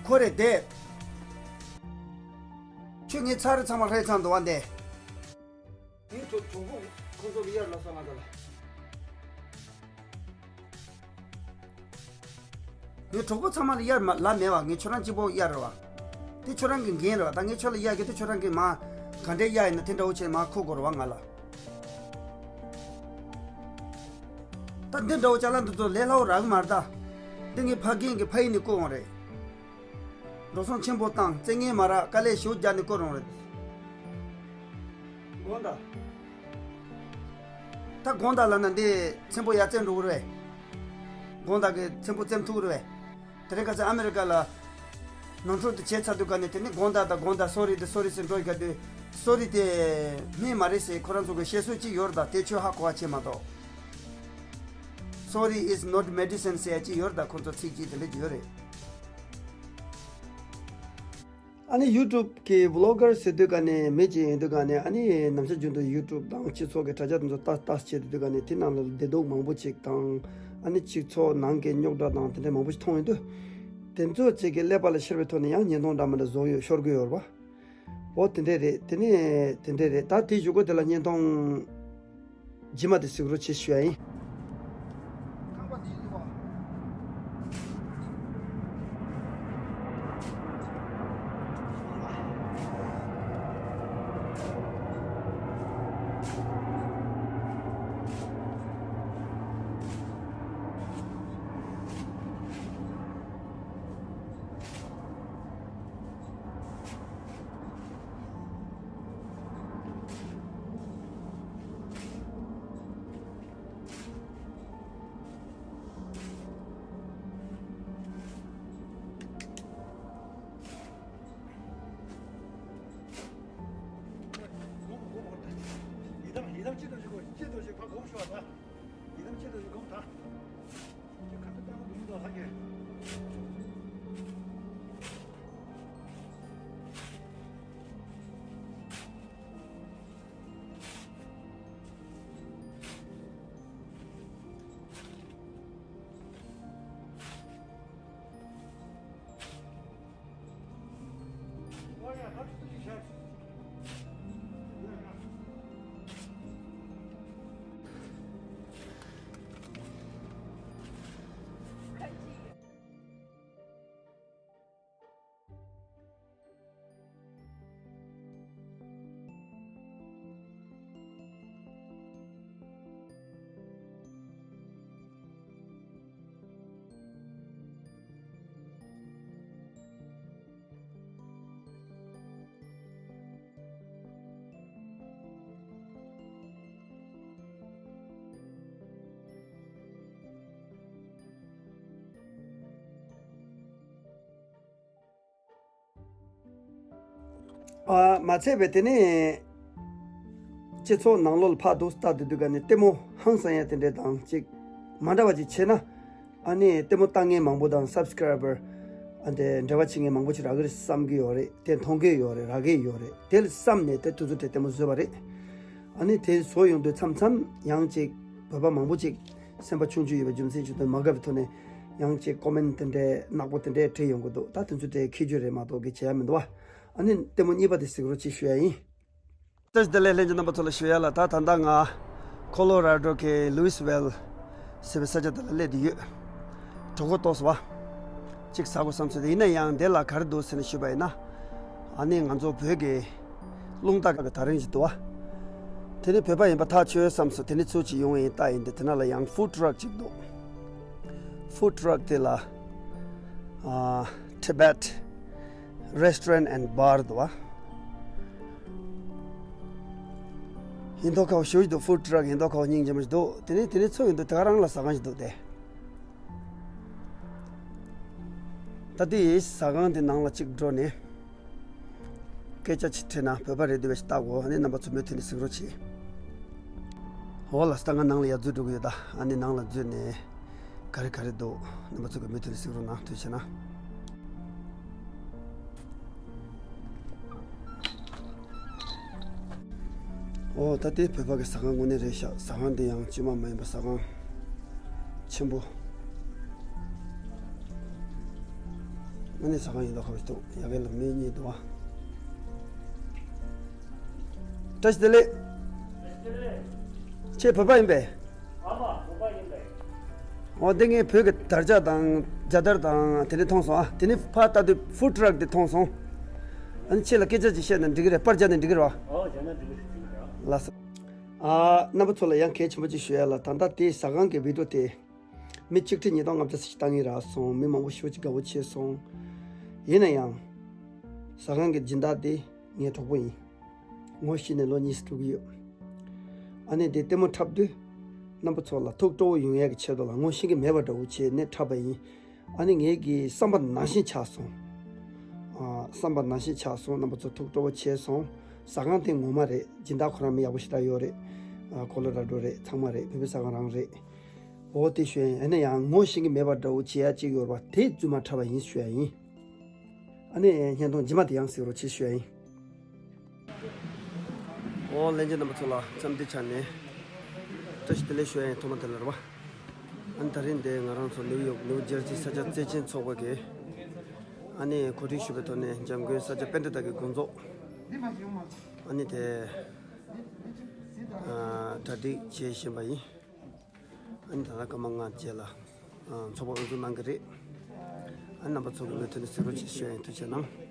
ཁོ་རེ་དེ། ཁྱོད་ངའི་ཚར་ཚང་མ་ཧྲེ་ཚང་འདུག་བ་འདས། ངའི་གྲོགས་གྲོགས་པོ་ཁོ་ཚོ་གི་གཡར་ལ་ས་ང་ད་ལ། ངའི་གྲོགས་པོ་ཚང་མ་ལ་གཡར་མ་ལ་མེད་བ། ངས་ཁྱོད་རང་གཅིག་པོ་གཡར་རེད་བ། དེ་ཁྱོད་རང་གི་འགན་རེད་བ། ད་ངས་ཁྱོད་ལ་གཡར་གི་དེ་ཁྱོད་རང་གིས་མ་ག་འདྲས་གཡར་ཡིན་ན་དེ་འདྲ་བོ་བྱས་མ་ཁུར་དགོས་རེད་བ་ང་ལ། ད་འདི་འདྲ་བོ་ཅ་ལག་འདི་ཚོ་ལས་སླ་བོ་རག་གི་མ་རེད་ད། འདི་ངའི་ཕ་རྒན་གྱི་ཕ་ཡུལ་ནས་བསྐུར་འོང་རེད། འགྲོ་སོང་ཆེན་པོ་བཏང་བཙན་ངན་མ་རག་དཀའ་ལས་ཞེ་པོ་རྒྱག་ནས་བསྐུར་འོང་རེད། དགོང་དག་ད་དགོང་དག་ལབ་ན་འདི་ཚེམ་པོ་ཡར་བཙན་འགྲོ་གི་རེད། དགོང་དག་གི་ཚེམ་པོ་བཙེམ་ཐུབ་ཀྱི་རེད་པས། དེ་རིང་ཁ་སང་ཨ་མེ་རི་ཀ་ལ་ནོར་འཁྲུལ་དེ་བྱས་ཚར་དུས་ག་ནས་དེ་ནི་དགོང་དག་དང་དགོང་དག་སོ་རི་དེ་སོ་རི་ཟེར་འགྲོ་ཡི་ག་དུས་སོ་རི་དེ་སྨན་མ་རེད་ཟེར་ཁོ་རང་ཚོ་གི་བཤད་སྲོལ་གཅིག་ཡོད་རེད་ད། དེ་ཁྱོད་ཧ་གོ་བ་བྱེད་མ་གཏོགས། Sorry is not medicine ཟེར་ཡ་གཅིག་ཡོད་རེད་ད། ཁོ་ཚོ་ཚིག་གཅིག་དེ་འདྲ་གཅིག་ཡོད་རེད། ཨ་ནི་ཡུ་ཊུབ་གི་བི་ལོག་གར་ཟེར་དུས་ག་ནས་མི་གཅིག་ཡིན་དུས་ག་ནས་ཨ་ནི་ནམ་ཞག་རྒྱུན་དུ་ཡུ་ཊུབ་དང་སྤྱི་ཚོགས་ཀྱི་དྲ་རྒྱ་དེ་ཚོ་ལྟ་ལྟ་བྱེད་དུས་ག་ནས་དེ་ནང་ལ་བདེ་སྡུག་མང་པོ་ཅིག་དང་ཨ་ནི་སྤྱི་ཚོགས་ནང་གི་རྙོག་དྲ་དང་དེ་འདྲ་མང་པོ་ཞིག་མཐོང་ཡོང་དུས། དེ་ཚོ་ཅིག་གི་ཀླད་པ་ལ་ཤར་བའི་ཐོག་ནས་ཡང་བརྙན་ཐུང་འདྲ་མི་འདྲ་བཟོ་གི་ཡོད་ཤོར་གི་ཡོད་རེད་པ། འོ་དེ་འདྲས་རེད། དེ་ནས་དེ་འདྲས་རེད། ད་དེ་གཞུག་གུ་དེ་ལ་བརྙན་ཐུང་རྗེས་མ་དེ་གཟིགས་རོགས་བྱེད་ཞུ་ཡ་ཡིན། ཡི་དམ་ཡི་དམ་ཅི་ལྟར་ཞིག་གོ་ཅི་ལྟར་ཞིག་ཕ་སྒོམ་ཤོག་ད། ཡི་དམ་ཅི་ལྟར་ཞིག་སྒོམ་ད། ཁྱེད་ག་ཚོད་ལྟ་ན་འདུག་མི་འདུག་ཧ་གི། ཨ། མ་ཚད་པའི་དེ་ནས་སྤྱི་ཚོགས་ནང་ལོགས་ལ་ཕར་འདུག་ལྟ་དུས་དུས་ག་ནས་ལྟད་མོ་ཧང་སང་ཡ་དེ་འདྲས་དང་ཅིག་མ་འདྲ་བ་ཅིག་བྱས་ན། ཨ་ནི་ལྟད་མོ་ལྟ་མཁན་མང་པོ་དང་སབ་སི་ཀ་རའི་བར་ཨ་འདྲས་འབྲེལ་བ་བྱེད་མཁན་མང་པོ་ཅིག་རག་གི་རེད་བསམ་གྱི་ཡོད་རེད། དེ་མཐོང་གི་ཡོད་རེད། རག་གི་ཡོད་རེད། དེ་ལ་བསམ་ནས་དེ་དུས་ཚོད་དེ་ལྟད་མོ་བཟོས་པ་རེད། ཨ་ནི་དེ་བཟོ་ཡོང་དུས་མཚམས་མཚམས་ཡང་ཅིག་བོད་པ་མང་པོ་ཅིག་སེམས་པ་ཆུང་ཆུང་ཡོད་པའི་རྒྱུ་མཚན་ཞིག་ཏུ་མ་དགའ་བའི་ཐོག་ནས་ཡང་ཅིག་ཀོ་མེན་དེ་འདྲས་ནག་པོ་དེ་འདྲས་བྲིས་ཡོང་གི་འདུག་ད་དེ་ཚོ་དེ་ཁྱད་ཆོས་རེད་མ་གཏོགས་གི་བྱེད་ཡ་མི་འདུག་བ། ཨ་ནི་ལྟད་མོ་གཉིས་པ་དེ་གཟིགས་རོགས་ཅིག་ཞུ་ཡ་ཡིན། བཀྲ་ཤིས་བདེ་ལེགས་ལྷན་རྒྱས་རྣམ་པ་ཚོ་ལ་ཞུ་ཡ་ལ། ད་ད་ལྟ་ང་ཁོ་ལོ་ར་ཌོ་གི་ལུའི་སི་ཝེལ་ཟེར་བའི་ས་ཆ་དེ་ལ་སླེབས་བསྡད་ཡོད། གྲོད་ཁོག་ལྟོགས་སོང་བ། ཅིག་ཟ་དགོས་བསམ་སོང་། དེ་ཡིན་ན་ཡང་དེ་ལ་ག་རེ་འདུག་ཟེར་ནས་ཞུས་པ་ཡིན་ན། ཨ་ནི་ང་ཚོ་བོད་ཀྱི་རླུང་རྟ་གི་དེ་རིང་ཞིག་འདུག་བ། དེ་ནི་བོད་པ་ཡིན་པ་ཐག་ཆོད་བསམ་སོང་། དེ་ནི་ཚུར་ཅིག་ཡོང་ཡིན་ལྟ་ཡིན་དེ། དེ་ན་ལ་ཡང་ཧྥུཌ་ཊྲག་ཅིག་འདུག་ཧྥུཌ་ཊྲག་དེ་ལ་ཨ། Tibet Restaurant and Bar འདུག་བ། ཡིན་མདོག་ཁ་པོ་ཞེ་ཅིག་འདུག་ཧྥུཌ་ཊྲག་ཡིན་མདོག་ཁ་པོ་སྙིང་རྗེ་མོ་ཞིག་འདུག་དེ་ནས་དེ་ནས་ཚུར་ཡོང་དུས་དེ་ག་རང་ལ་ཟ་ཁང་ཞིག་འདུག་སྟེ། ད་དེ་ཡི་ཟ་ཁང་དེ་ནང་ལ་ཅིག་འགྲོ་ནས། སྐད་ཆ་ཅིག་དྲིས་ན་བོད་པ་རེད་འདུག་པས་ཤིག་བལྟ་གོ། ཨ་ནི་རྣམ་པ་ཚོ་མུ་མཐུད་ནས་གཟིགས་རོགས་གྱིས། འོ་ལགས་སོ། ད་ང་ནང་ལ་ཡར་འཛུལ་འགྲོ་གི་ཡོད། ད་ཨ་ནི་ནང་ལ་འཛུལ་ནས་ག་རེ་ག་རེ་འདུག་རྣམ་པ་ཚོ་གིས་མུ་མཐུད་ནས་གཟིགས་རོགས་གནང་། ཐུགས་རྗེ་ཆེ་གནང་། འོ་ད་དེ་བོད་པ་གི་ཟ་ཁང་དངོས་གནས་རེད་ཤག། ཟ་ཁང་འདི་ཡང་དཀྱུས་མ་མ་ཡིན་པ་ཟ་ཁང་ཆེན་པོ། དངོས་གནས་ཟ་ཁང་ཡིན་མདོག་ཁ་པོ་ཞིག་འདུག། ཡ་གི་ལ་མི་གཉིས་འདུག་བ། བཀྲ་ཤིས་བདེ་ལེགས། ཁྱེད་བོད་པ་ཡིན་པས། ཨ་མ། བོད་པ་ཡིན་པས། འོ་འདི་ངས་བོད་ཀྱི་དར་ཆ་དང་རྒྱལ་དར་དང་དེ་འདྲ་མཐོང་སོང་། ཨ་དེ་ནས་ཕར་ལྟ་དུས་ཕུཌ་ཊྲག་དེ་མཐོང་སོང་། ཨ་ནི་ཁྱེད་ལ་སྐད་ཆ་ཅིག་བཤད་ན་འགྲིག་གི་རེད། པར་རྒྱག་ན་འགྲིག་གི་རེད་བ། ཨོ་བྱས་ན་འགྲིག་གི་རེད། ལགས་སོ། ཨ་རྣམ་པ་ཚོ་ལ་ཡང་གལ་ཆེན་པོ་ཅིག་ཞུ་ཡ་ལ། ད་ལྟ་དེ་ཟ་ཁང་གི་བི་ཌི་ཡོ་དེ་མི་གཅིག་ཁྲི་ཉིས་སྟོང་ལྔ་བརྒྱ་ཙམ་ཞིག་བཏང་གི་རག་སོང་། མི་མང་པོ་ཞེ་པོ་ཅིག་དགའ་པོ་བྱས་སོང་། ཡིན་ན་ཡང་ཟ་ཁང་གི་སྦྱིན་བདག་དེ་ངའི་གྲོགས་པོ་ཡིན། ངོ་ཤེས་ནས་ལོ་གཉིས་སུ་འགྲོ་གི་ཡོད། ཨ་ནི་དེ་ལྟད་མོ་འཁྲབ་དུས་རྣམ་པ་ཚོ་ལ་ཐུགས་སྤྲོ་བོ་ཡོང་ཡས་ཀྱི་ཆེད་དུ་ལ་ངོ་ཤེས་ཀྱི་མེད་པ་འདྲ་བོ་བྱས་ནས་འཁྲབ་པ་ཡིན། ཨ་ནི་ངེད་ཀྱི་བསམ་པ་ནང་བཞིན་ཆགས་སོང་། ཨ་བསམ་པ་ནང་བཞིན་ཆགས་སོང་། རྣམ་པ་ཚོ་ཐུགས་སྤྲོ་བོ་བྱས་སོང་། ཟ་ཁང་དེ་ངོ་མ་རེད། སྦྱིན་བདག་ཁོ་རང་མི་ཡག་པོ་ཞེ་དྲག་ཡོད་རེད། ཨ་ཀོ་ལོ་ར་ཌོ་རེད། ཚང་མ་རེད། བོད་པའི་ཟ་ཁང་རང་རེད། འོ་དེ་ཞུ་ཡ་ཡིན། ཨ་ནི་ཡང་ངོ་ཤེས་ཀྱི་མེད་པ་འདྲ་བོ་བྱེད་ཡ་ཅིག་ཡོད་རེད་པ། དེ་རྫུན་མ་འཁྲབ་པ་ཡིན་ཞུ་ཡ་ཡིན། ཨ་ནི་བརྙན་ཐུང་རྗེས་མ་དེ་ཡང་གཟིགས་རོགས་བྱེད་ཞུ་ཡ་ཡིན། འོ་ལྷན་རྒྱས་རྣམ་པ་ཚོ་ལ་འཚམས་འདྲི་བྱས་ནས་བཀྲ་ཤིས་བདེ་ལེགས་ཞུ་ཡ་ཡིན། ཐོག་མ་དེ་ལ་རེད་པ། ཨ་ནི་ད་རིང་འདི་ང་རང་ཚོ་ནིའུ་ཡོག་ནིའུ་ཇར་ཇི་ས་སྐྱ་བརྩེ་ཆེན་ཚོགས་པ་གི་ཨ་ནི་གོ་སྒྲིག་ཞུས་པའི་ཐོག་ནས་འཇམ་མགོན་ས་སྐྱ་པཎྜི་ཏ་གི་དགོངས་རྫོགས་ཨ་ནི་དེ་ཨ་གྲ་སྒྲིག་བྱེད་བཞིན་པ་ཡིན། ཨ་ནི་ད་ལྟ་སྐར་མ་ལྔ་རྗེས་ལ་ཨ་ཚོགས་པ་དབུ་འཛུགས་གནང་གི་རེད། ཨ་ནི་རྣམ་པ་ཚོ་གི་མུ་མཐུད་ནས་གཟིགས་རོགས་བྱེད་ཞུ་ཡ་ཡིན། ཐུགས་རྗེ་གནང་།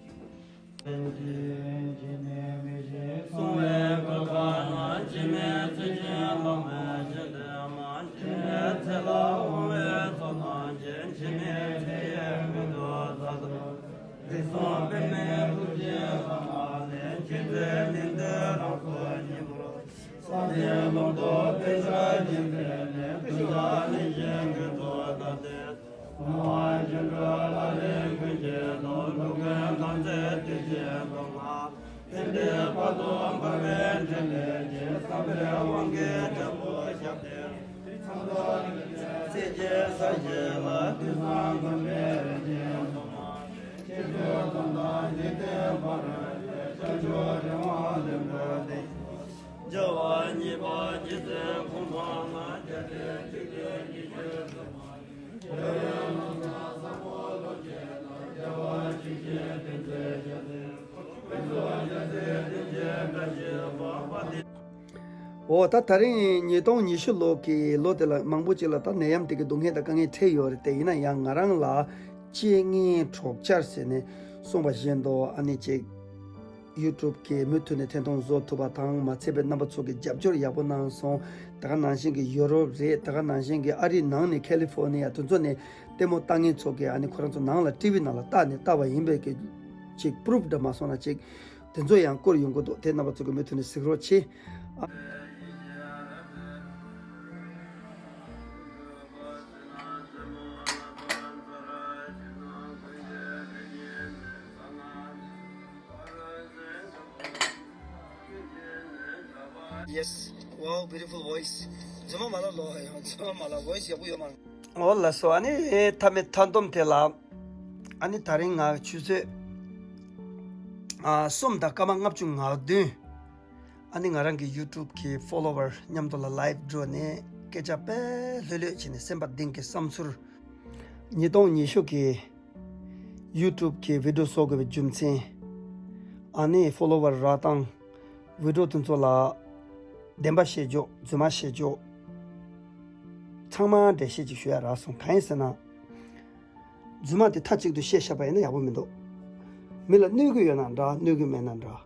འོ་ད་ད་རིང་ཉིས་སྟོང་ཉི་ཤུ་ལོ་གི་ལོ་དེ་ལ་མང་པོ་ཅིག་ལ་ད་ནད་ཡམས་དེ་གི་སྡུག་བསྔལ་དང་དཀའ་ངལ་འཕྲད་ཡོད་རེད་དེ། ཡིན་ན་ཡང་ང་རང་ལ་གཅེས་ངན་གྲོགས་བྱར་ཟེར་ནས་གསུངས་པ་བཞིན་དུ་ཨ་ནི་ཅིག་ཡུ་ཊུབ་གི་མུ་མཐུད་ནས་ཐད་གཏོང་བཟོ་ཐུབ་པ་དང་། མ་ཚད་པའི་རྣམ་པ་ཚོ་གི་རྒྱབ་སྐྱོར་ཡག་པོ་གནང་སོང་། ད་ག་ནང་བཞིན་གྱི་ཡུ་རོབ་རེད། ད་ག་ནང་བཞིན་གྱི་ཨ་རིའི་ནང་ནས་ཁ་ལི་ཧྥོ་ནི་ཡ་དེ་ཚོ་ནས་ལྟད་མོ་ལྟ་མཁན་ཚོ་གིས་ཨ་ནི་ཁོ་རང་ཚོ་ནང་ལ་ཊི་ཝི་ནང་ལ་བལྟས་ནས་ལྟ་བ་ཡིན་པའི་གི་ཅིག་པུ་རུབ་འདྲ་མ་སོང་ན་ཅིག་དེ་ཚོ་ཡང་བསྐུར་ཡོང་གི་འདུག། དེ་རྣམ་པ་ཚོ་གི་མུ་མཐུད་ནས་གཟིགས་རོགས་བྱེད། Yes, wow, beautiful voice. རྫུན་མ་མ་ལབ་ལོ། རྫུན་མ་མ་ལབ། ཝོ་ཡི་སི་ཡག་པོ་ཡོད་མ་རེད། འོ་ལགས་སོ། ཨ་ནི་མཐའ་མའི་མཐའ་སྡོམ་དེ་ལ་ཨ་ནི་ད་རིང་ང་ཆུ་ཚོད་ཨ་གསུམ་དང་སྐར་མ་ལྔ་བཅུ་ང་བདུན། ཨ་ནི་ང་རང་གི་ཡུ་ཊུབ་གི་ཕོ་ལོ་ཝར་མཉམ་དུ་ལ་ལའིབ་འགྲོ་ནས་སྐད་ཆ་དཔེ་ལྷོད་ལྷོད་བྱས་ནས་སེམས་པ་གཏིང་གི་བསམ་ཚུལ། ཉིས་སྟོང་ཉི་ཤུ་གི་ཡུ་ཊུབ་གི་བི་ཌི་ཡོ་བཟོ་དགོས་པའི་རྒྱུ་མཚན། ཨ་ནི་ཕོ་ལོ་ཝར་རག་སྟངས། བི་ཌི་ཡོ་དེ་ཚོ་ལ་བདེན་པ་བཤད་ཕྱོགས། རྫུན་མ་བཤད་ཕྱོགས། ཚང་མ་འགྲེལ་བཤད་ཅིག་ཞུ་ཡ་རག་སོང་། གང་ཡིན་ཟེར་ན། རྫུན་མ་དེ་མཐའ་གཅིག་ཏུ་བཤད་བཞག་པ་ཡིན་ན་ཡག་པོ་མི་འདུག། མི་ལ་གནོད་ཀྱི་ཡོད་ན་འདྲ། གནོད་ཀྱི་མེད་ན་འདྲ།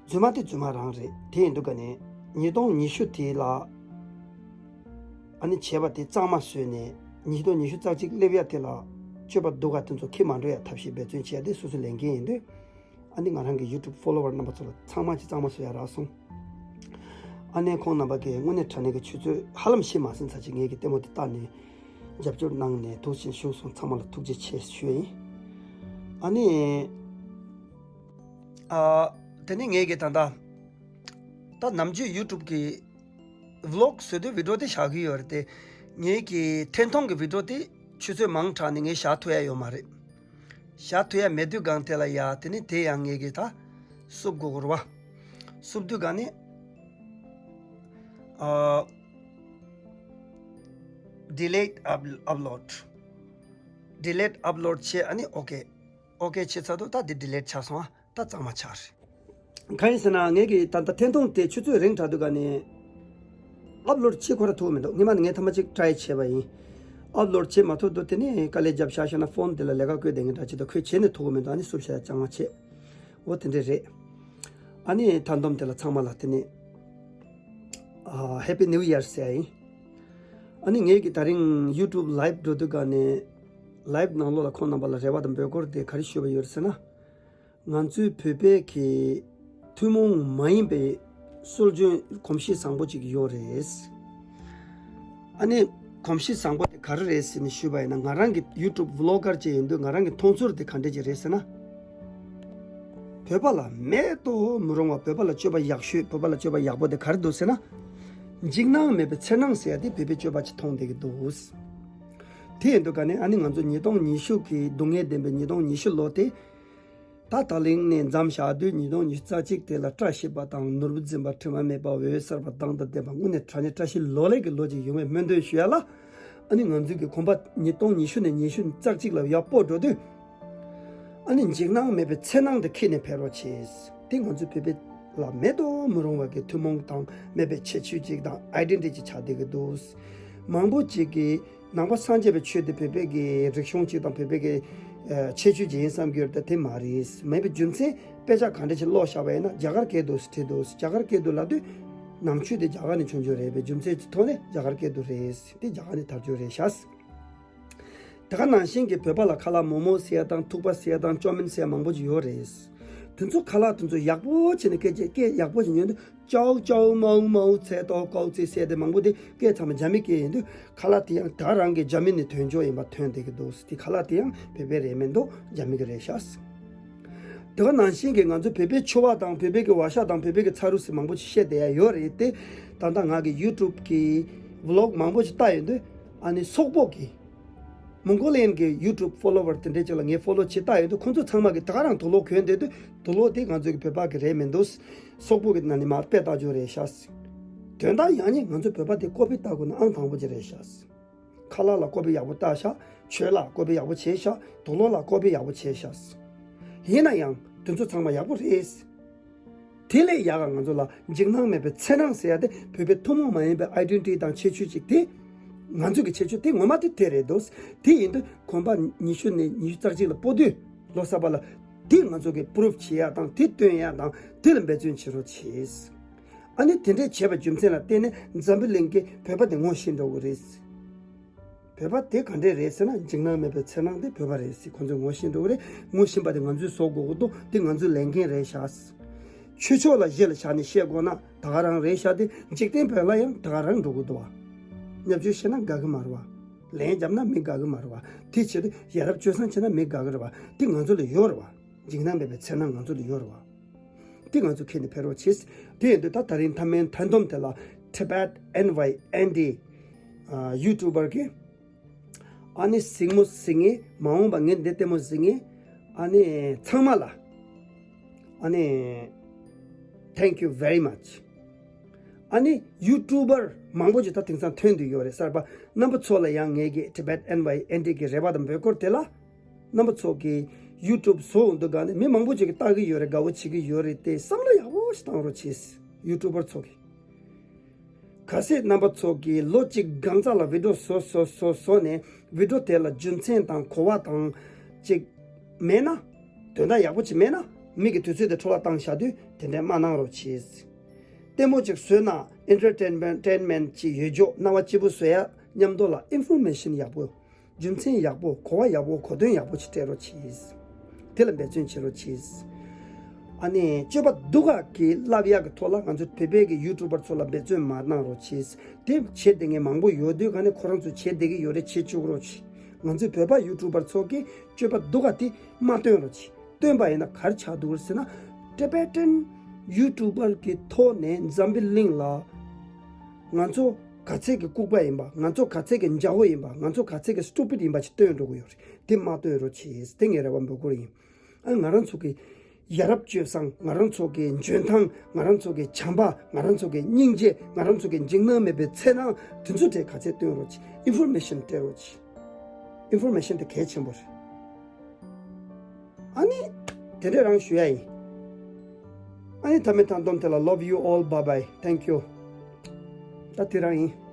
རྫུན་མ་དེ་རྫུན་མ་རང་རེད། དེ་ཡིན་དུས་ཀ་ནས་ཉིས་སྟོང་ཉི་ཤུ་དེ་ལ་ཨ་ནི་བྱས་པ་དེ་གཙང་མ་བཟོས་ནས། ཉིས་སྟོང་ཉི་ཤུ་རྩ་གཅིག་སླེབས་ཡ་དེ་ལ་སྤྱོད་པ་སྡུག་ག་དེ་ཚོ་འཁྱེར་མ་འགྲོ་ཡ་ཐབས་ཤེས་འབད་བརྩོན་བྱས་ཏེ་སོ་སོའི་ལས་འགན་ཡིན་དུས། ཨ་ནི་ང་རང་གི་ཡུ་ཊུབ་ཕོ་ལོ་ཝར་རྣམ་པ་ཚོ་ལ་ཚང་མ་གཅིག་གཙང་མ་བཟོ་ཡ་རག་སོང་། ཨ་ནི་ཁོང་རྣམ་པ་གིས་དངོས་གནས་དྲང་གནས་ཀྱི་ཆུ་ཚོད་ཧ་ལམ་ཕྱེད་མ་ཟིན་ཙམ་ཅིག་ངེད་ཀྱི་ལྟད་མོ་དེ་བལྟས་ནས་རྒྱབ་སྐྱོར་གནང་ནས་ཐུགས་རྗེ་ཆེ་ཞུ་སོང་། ཚང་མ་ལ་ཐུགས་རྗེ་ཆེ་ཞུ་ཡ་ཡིན། ཨ་ནི་ ཨ། དེ་ནས་ངས་ཀྱི་ད་ལྟ་ད་ནམ་རྒྱུན་ཡུ་ཊུབ་གི་ཝི་ལོག་བཟོ་དུས་བི་ཌིའོ་དེ་བཞག་གི་ཡོད་རེད་དེ། ངས་ཀྱི་ཐད་གཏོང་གི་བི་ཌིའོ་དེ་ཆུ་ཚོད་མང་དྲགས་ནས་ངས་བཞག་ཐུབ་ཡ་ཡོད་མ་རེད། བཞག་ཐུབ་ཡ་མེད་དུས་སྒང་དེ་ལ་ཡ་དེ་ནས་དེ་ཡང་ངས་ཀྱི་ད་བསུབ་དགོས་ཀྱི་རེད་བ། བསུབ་དུས་སྒང་ནས་ཨ། delete up- upload delete upload བྱས། ཨ་ནི་ཨོ་ཀེ། ཨོ་ཀེ་བྱས་ཚར་དུས་ད་འདི་ཌི་ལིཊ་ཆགས་སོང་ཨ། ད་གཙང་མ་ཆགས་རེད། གང་ཡིན་ཟེར་ན་ངས་ཀྱི་ད་ལྟ་ཐད་གཏོང་དེ་ཆུ་ཚོད་རིང་དྲགས་དུས་སྒང་ནས་ཨབ་ལོཌ་བྱེད་ཁོ་ར་ཐུབ་མི་འདུག་སྔོན་མ་ནས་ངས་ཐེངས་མ་གཅིག་ཊ་རའི་བྱས་པ་ཡིན། ཨབ་ལོཌ་བྱེད་མ་ཐུབ་དུས་དེ་ནས་དཀའ་ལས་རྒྱབ་བཞག་བཞག་ན་ཕོན་དེ་ལ་ལས་ཀ་བསྐུལ་བསྡད་མཁན་འདྲ་བྱེད་དུས་ཁོས་བྱས་ནས་ཐུབ་ཀྱི་མི་འདུག་ཨ་ནི་བསུབ་བཞག་ཡ་གཙང་མ་བྱས། འོ་དེ་འདྲས་རེད། ཨ་ནི་མཐའ་སྡོམ་དེ་ལ་ཚང་མ་ལ་དེ་ནས་ཨ། Happy New Year ཟེར་ཡ་ཡིན། ཨ་ནི་ངས་ཀྱི་ད་རིང་ཡུ་ཊུབ་ལའིབ་འགྲོ་དུས་སྒང་ནས་ལའིབ་ནང་ལོགས་ལ་ཁོང་རྣམ་པ་ལ་རེ་བ་དང་འབོད་སྐུལ་དེ་ག་རེ་ཞུས་པ་ཡོད་རེད་ཟེར་ན། ང་ཚོའི་བོད་པའི་གི་ཐུན་མོང་མ་ཡིན་པའི་སྲོལ་རྒྱུན་གོམས་གཤིས་བཟང་པོ་ཅིག་ཡོད་རེད། ཨ་ནི་གོམས་གཤིས་བཟང་པོ་དེ་ག་རེ་རེད་ཟེར་ནས་ཞུས་པ་ཡིན་ན། ང་རང་གི་ཡུ་ཊུབ་ཝི་ལོག་གར་ཅིག་ཡིན་དུས་ང་རང་གི་མཐོང་ཚུལ་དེ་ག་འདྲས་ཅིག་རེད་ཟེར་ན། བོད་པ་ལ་མེད་དུ་མི་རུང་བ། བོད་པ་ལ་སྤྱོད་པ་ཡག་ཤོས། བོད་པ་ལ་སྤྱོད་པ་ཡག་པོ་དེ་ག་རེ་འདུག་ཟེར་ན། འཇིགས་སྣང་མེད་པའི་འཚེར་སྣང་ཟེར་ཡ་དེ་བོད་པའི་སྤྱོད་པ་ཅིག་མཐོང་བསྡད་ཀྱི་འདུག་དེ་ཡིན་དུས་ག་ནས་ཨ་ནི་ང་ཚོ་ཉིས་སྟོང་ཉི་ཤུ་གི་སྡུག་བསྔལ་ལྡན་པའི་ཉིས་སྟོང་ཉི་ཤུ་ལོ་དེ། ད་ད་ལིང་ནས་མཚམས་བཞག་དུས་ཉིས་སྟོང་ཉི་ཤུ་རྩ་གཅིག་དེ་ལ་བཀྲ་ཤིས་པ་དང་ནོར་བུ་འཛིན་པ་དྲི་མ་མེད་པ་འོད་གསལ་བ་དང་དང་ལྡན་པ་དངོས་གནས་དྲང་གནས་བཀྲ་ཤིས་ལོ་ལེགས་ཀྱི་ལོ་ཅིག་ཡོང་བའི་སྨོན་འདུན་ཞུ་ཡ་ལ། ཨ་ནི་ང་ཚོའི་གི་གོམ་པ་ཉིས་སྟོང་ཉི་ཤུ་ནས་ཉི་ཤུ་རྩ་གཅིག་ལ་ཡར་སྤོ་འགྲོ་དུས། ཨ་ནི་འཇིགས་སྣང་མེད་པའི་འཚེར་སྣང་དེ་ཁྱེར་ནས་ཕེབས་རོགས་བྱེད། དེ་ང་ཚོའི་བོད་པའི་ལ་མེད་དུ་མི་རུང་བ་གི་ཐུན་མོང་དང་མེད་པའི་ཁྱད་ཆོས་ཅིག་དང་ཨའི་ཌེན་ཊི་ཊི་ཅིག་ཆགས་བསྡད་ཀྱི་འདུག་མང་པོ་ཅིག་གིས་ནང་པ་སངས་རྒྱས་པའི་ཆོས་དེ་བོད་པའི་གི་རིག་གཞུང་ཅིག་དང་བོད་པའི་གི་ཨ་ཁྱད་ཆོས་ཅིག་ཡིན་བསམ་གྱི་ཡོད་རེད། ད་དེ་མ་རེད། མེད་པའི་རྒྱུ་མཚན་དཔེ་ཆ་ག་འདྲ་ཞིག་ཀློག་བཞག་པ་ཡིན་ན། རྒྱ་གར་སྐད་དུ་བྲིས་འདུག་རྒྱ་གར་སྐད་དུ་ལབ་དུས་ནང་ཆོས་དེ་རྒྱ་གར་ནས་བྱུང་རྒྱུ་རེད་པས། རྒྱུ་མཚན་གྱི་ཐོག་ནས་རྒྱ་གར་སྐད་དུ་རེད། དེ་རྒྱ་གར་ནས་དར་རྒྱུ་རེད་ཤག་དེ་ག་ནང་བཞིན་གྱི་བོད་པ་ལ་ཁ་ལག་མོག་མོག་ཟེར་ཡ་དང་ཐུག་པ་ཟེར་ཡ་དང་ཅོ་མིན་ཟེར་ཡ་མང་པོ་ཅིག་ཡོད་རེད། དེ་ཚོ་ཁ་ལག་དེ་ཚོ་ཡག་པོ་བྱས་ནས་སྐད་ཆ་སྐད་ཡག་པོ་ཞིག་ཉན་དུས་ཅའོ་ཅའོ་མའོ་མའོ་ཚེ་ཏོ་ཀའོ་ཙེ་ཟེར་དེ་མང་པོ་དེ་སྐད་ཚང་མ་རྒྱ་མི་སྐད་ཡིན་དུས། ཁ་ལག་དེ་ཡང་ད་རང་གི་རྒྱ་མི་ནས་ཐོན་ཆོག་ཡིན་པ་ཐོན་བསྡད་ཀྱི་འདུག་དེ་ཁ་ལག་དེ་ཡང་བོད་པའི་རེད་མི་འདུག་རྒྱ་མི་གི་རེད་ཤག་དེ་ག་ནང་བཞིན་གྱི་ང་ཚོ་བོད་པའི་ཕྱུ་པ་དང་བོད་པའི་གི་ཝ་ཤ་དང་བོད་པའི་གི་ཚ་རུ་ཟེར་མང་པོ་ཅིག་བཤད་བསྡད་ཡ་ཡོད་རེད་དེ། ད་ལྟ་ང་གི་ཡུ་ཊུབ་གི་ཝི་ལོག་མང་པོ་ཅིག་ལྟ་ཡོང་དུས། ཨ་ནི་སོག་པོ་གི་མོང་གོ་ལི་ཡན་གྱི་ཡུ་ཊུབ་ཕོ་ལོ་ཝར་དེ་འདྲས་ཅིག་ལ་ངས་ཕོ་ལོ་བྱེད་ལྟ་ཡོད་དུས། ཁོང་ཚོ་ཚང་མ་གིས་ད་ག་རང་དུག་ལོག་གོན་བསྡད་དུས། དུག་ལོག་དེ་ང་ཚོའི་གི་བོད་པ་གི་རེད་མི་འདུག་སོག་པོ་གི་ནང་ནས་མར་དཔེ་ལྟ་རྒྱུ་རེད་ཤག་དོན་དག་ཡང་ནི་ང་ཚོ་བོད་པ་དེ་ཀོ་པི་ལྟ་དགོས་ན་ཨང་དང་པོ་ཅིག་རེད་ཤག་ཁ་ལག་ལ་ཀོ་པི་ཡག་པོ་ལྟ་ཤག་ཆོས་ལ་ཀོ་པི་ཡག་པོ་བྱས་ཤག་དུག་ལོག་ལ་ཀོ་པི་ཡག་པོ་བྱས་ཤག་ཡིན་ན་ཡང་དེ་ཚོ་ཚང་མ་ཡག་པོ་རེད། དེ་ལས་ཡག་ག་ང་ཚོ་ལ་འཇིགས་སྣང་མེད་པའི་འཚེར་སྣང་ཟེར་ཡ་དེ་བོད་པའི་ཐུན་མོང་མ་ཡིན་པའི་ཨའི་ཌེན་ཊི་ཊི་དང་ཁྱད་ཆོས་ཅིག་དེ། ང་ཚོ་གི་ཁྱད་ཆོས་དེ་ངོ་མ་དེ་དེ་རེད་འདུག་དེ་ཡིན་དུས་གོམ་པ་ཉི་ཤུ་ནས་ཉི་ཤུ་རྩ་གཅིག་ལ་སྤོ་དུས་ལོ་གསར་པ་ལ་དེ་ང་ཚོ་གི་པུ་རུབ་བྱེད་ཡ་དང་དེ་སྟོན་ཡ་དང་དེ་ལ་འབད་བརྩོན་བྱེད་རོགས་བྱེད། ཨ་ནི་དེ་འདྲས་བྱས་པའི་རྒྱུ་མཚན་ལ་བརྟེན་ནས་འཛམ་བུ་གླིང་གི་བོད་པ་དེ་ངོ་ཤེས་འགྲོ་གི་རེད། བོད་པ་དེ་ག་འདྲས་རེད་ཟེར་ན། འཇིགས་སྣང་མེད་པའི་འཚེར་སྣང་དེ་བོད་པ་རེད་ཟེར་ཁོང་ཚོས་ངོ་ཤེས་འགྲོ་གི་རེད། ངོ་ཤེས་པ་དེ་ང་ཚོས་བཟོ་དགོས་ཀྱི་འདུག་དེ་ང་ཚོའི་ལས་འགན་རེད་ཤག་ཆོས་ཕྱོགས་ལ་གཞི་ལ་བཞག་ནས་བཤད་དགོས་ན་ད་ག་རང་རེད་ཤག་དེ་འཇིག་རྟེན་བོད་ལ་ཡང་ད་ག་རང་འགྲོ་གི་འདུག་བ། བརྙས་བཅོས་བཤད་ན་དགའ་གི་མ་རེད་བ། ལན་བརྒྱབ་ན་མི་དགའ་གི་མ་རེད་བ། དེ་བྱེད་དུས་ཡ་རབས་སྤྱོད་བཟང་བྱེད་ན་མི་དགའ་གི་རེད་བ། དེ་ང་ཚོ་ལ་ཡོད་རེད་བ། འཇིགས་སྣང་མེད་པའི་འཚེར་སྣང་ང་ཚོ་ལ་ཡོད་རེད་བ། དེ་ང་ཚོ་ཁྱེར་ནས་ཕེབས་རོགས་བྱེད། དེ་ཡིན་དུས་ད་ད་རིང་མཐའ་མའི་མཐའ་སྡོམ་དེ་ལ་Tibet N Y N D ཡུ་ཊུབ་པར་གི་ཨ་ནི་གཟིགས་མོ་གཟིགས་མཁན། མ་འོངས་པ་ངས་འདི་ལྟད་མོ་གཟིགས་མཁན། ཨ་ནི་ཚང་མ་ལ་ཨ་ནི་thank you very much། ཨ་ནི་ཡུ་ཊུབ་པར་མང་པོ་ཅིག་ད་དེང་སང་ཐོན་བསྡད་ཡོད་རེད། གསར་པ་རྣམ་པ་ཚོ་ལ་ཡང་ངེད་ཀྱི་Tibet N Y N D གི་རེ་བ་དང་འབོད་སྐུལ་དེ་ལ། རྣམ་པ་ཚོ་གིས་ཡུ་ཊུབ་བཟོ་འོང་དུས་སྒང་ནས་མི་མང་པོ་ཅིག་གིས་ལྟ་གི་ཡོད་རེད། དགའ་བོ་བྱེད་ཀྱི་ཡོད་རེད་དེ། བསམ་བློ་ཡག་པོ་ཞིག་བཏང་རོགས་བྱེད། ཡུ་ཊུབ་པར་ཚོ་གིས། གལ་སྲིད་རྣམ་པ་ཚོ་གིས་ལོ་གཅིག་སྒང་རྩ་ལ་བི་ཌིའོ་བཟོ་བཟོ་བཟོ་བཟོ་ནས་བི་ཌིའོ་དེ་ལ་རྒྱུ་མཚན་དང་གོ་བ་དང་ཅིག་མེད་ན། དོན་དག་ཡག་པོ་ཅིག་མེད་ན། མི་གི་དུས་ཚོད་དེ་འཕྲོ་བརླག་བཏང་བཞག་དུས་དེ་འདྲས་མ་གནང་རོགས་བྱེད། ལྟད་མོ་ཅིག་བཟོས་ན་ཨེན་ཊར་ཊེན་མེན་ཊི་ཅིག་ཡོད་ཆོག་སྣང་བ་སྐྱིད་པོ་བཟོ་ཡ་མཉམ་དུ་ལ་ཨིན་ཕོར་མེ་ཤན་ཡག་པོ། རྒྱུ་མཚན་ཡག་པོ། གོ་བ་ཡག་པོ། གོ་དོན་ཡག་པོ་ཅིག་སྤྲད་རོགས་གྱིས། དེ་ལ་འབད་བརྩོན་བྱེད་རོགས་གྱིས། ཨ་ནི་སྤྱོད་པ་སྡུག་ག་གི་བསླབ་ཡག་གི་ཐོག་ལ་ང་ཚོ་བོད་པའི་གི་ཡུ་ཊུབ་པར་ཚོ་ལ་འབད་བརྩོན་མ་གནང་རོགས་གྱིས། དེ་བྱེད་བསྡད་མཁན་མང་པོ་ཡོད་དུས་ག་ནས་ཁོ་རང་ཚོ་བྱེད་བསྡད་ཀྱི་ཡོད་རེད། བྱེད་བཅུག་རོགས་གྱིས། ང་ཚོའི་བོད་པ་ཡུ་ཊུབ་པར་ཚོ་གིས་སྤྱོད་པ་སྡུག་ག་དེ་མ་སྟོན་རོགས་གྱིས། སྟོན་པ་ཡིན་ན་ག་རེ་ཆགས་འདུག་ཟེར་ན། Tibetan YouTuber གི་ཐོག་ནས་འཛམ་བུ་གླིང་ལ་ང་ཚོ་ག་ཚད་ཀྱི་ལྐུགས་པ་ཡིན་པ། ང་ཚོ་ག་ཚད་ཀྱི་འཇའ་ཧོ་ཡིན་པ། ང་ཚོ་ག་ཚད་ཀྱི་stupid ཡིན་པ་ཅིག་སྟོན་འགྲོ་གི་ཡོད་རེད། དེ་མ་སྟོན་རོགས་གྱིས། དེ་ངའི་རེ་བ་འབོད་སྐུལ་ཡིན། ཨ། ང་རང་ཚོ་གི་ཡ་རབས་སྤྱོད་བཟང་། ང་རང་ཚོ་གི་འཇོན་ཐང་། ང་རང་ཚོ་གི་བྱམས་པ། ང་རང་ཚོ་གི་སྙིང་རྗེ། ང་རང་ཚོ་གི་འཇིགས་སྣང་མེད་པའི་འཚེར་སྣང་དེ་ཚོ་གྲས་ག་ཚད་སྟོན་རོགས་གྱིས། Information སྤྲད་རོགས་གྱིས། Information དེ་གལ་ཆེན་པོ་རེད། ཨ་ནི། དེ་འདྲ་རང་ཞུ་ཡ་ཡིན། ཨ་ནི་ད་མེད་ཐང་སྡོམ་དེ་ལ། Love you all, bye bye, thank you. ད་དེ་རང་ཡིན།